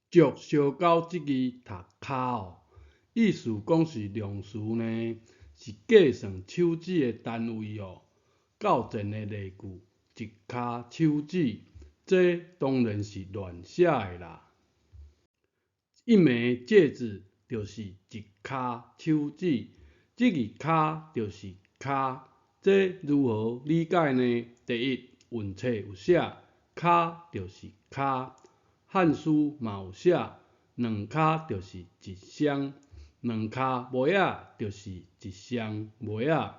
足相交這字讀跤哦，意思講是量詞呢，是計算手指的單位哦。較前的例句，一跤手指，這當然是亂寫的啦。一枚戒指就是一跤手指，這字跤就是跤，這如何理解呢？第一，韻冊有寫，跤就是跤，漢書嘛有寫，兩跤就是一雙，兩跤襪仔就是一雙襪仔。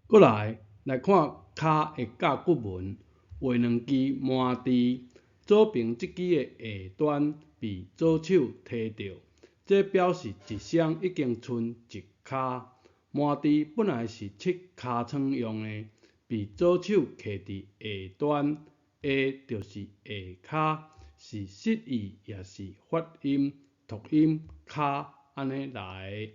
閣來來看跤的甲骨文，畫兩支麻糋，左邊這支的下端被左手提著，這表示一雙已經賰一跤。麻糋本來是拭尻瘡用的，被左手揢佇下端，下就是下跤，是失意抑是發音讀音跤按呢來的。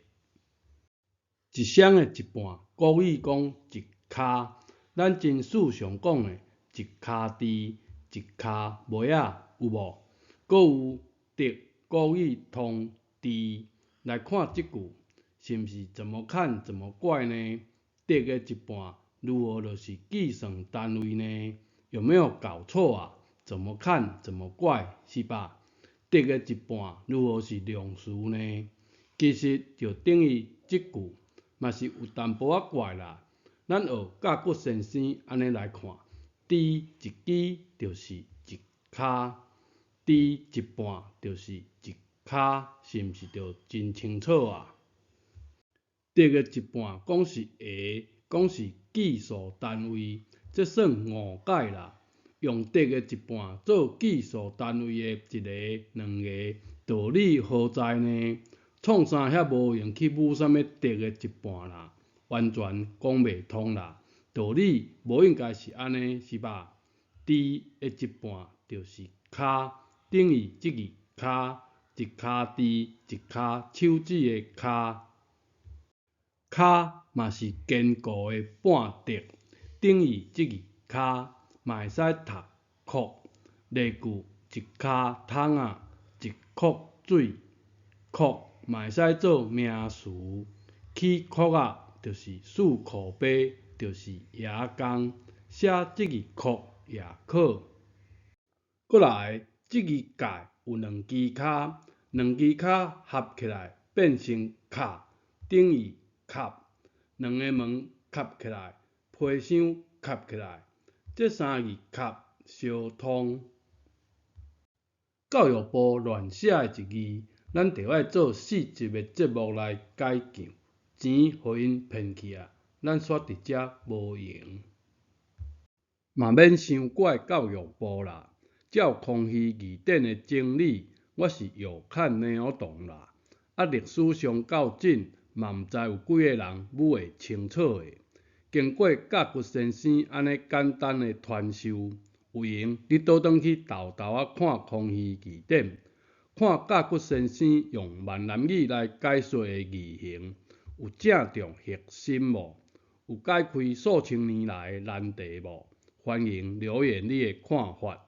一雙的一半，國語講一跤，咱真素常講的，一跤糋，一跤襪仔，有無？閣有竹國語通糋，來看這句，是毋是怎麼看怎麼怪呢？竹的一半如何就是計算單位呢？有沒有搞錯啊？怎麼看怎麼怪，是吧？竹的一半如何是量詞呢？其實就等於這句，嘛是有淡薄仔怪啦。咱學甲骨先生按呢來看，糋一支就是一跤，糋一半就是一跤，是毋是就真清楚啊？竹的一半講是下，講是計數單位，這算誤解啦。用竹的一半做計數單位的一个、兩个，道理何在呢？創啥遐無閒去舞啥物竹的一半啦？完全講袂通啦！道理無應該是按呢，是吧？糋的一半就是跤，等於這字跤，一跤糋，一跤手指的跤。跤嘛是堅固的半竹，等於這字跤，嘛會使讀擴。例句：一跤桶仔，一擴水，擴嘛會使做名詞，起擴仔就是四箍八，就是爺公，寫這字擴也可。閣來，這字蓋有兩支跤，兩支跤合起來變成跤，等於合，兩个門合起來，皮箱合起來，這三字合相通。教育部亂寫的一字，咱著愛做四集的節目來解救，錢予𪜶騙去啊，咱煞佇遮無閒。嘛免傷怪教育部啦，照康熙字典的整理，我是有看聽懂啦。啊，歷史上較真，嘛毋知有幾个人舞會清楚的。經過甲骨先生按呢簡單的傳授，有閒你倒轉去沓沓仔看康熙字典，看甲骨先生用閩南語來解說的字形，有正中核心無？有解開數千年來的難題無？歡迎留言你的看法。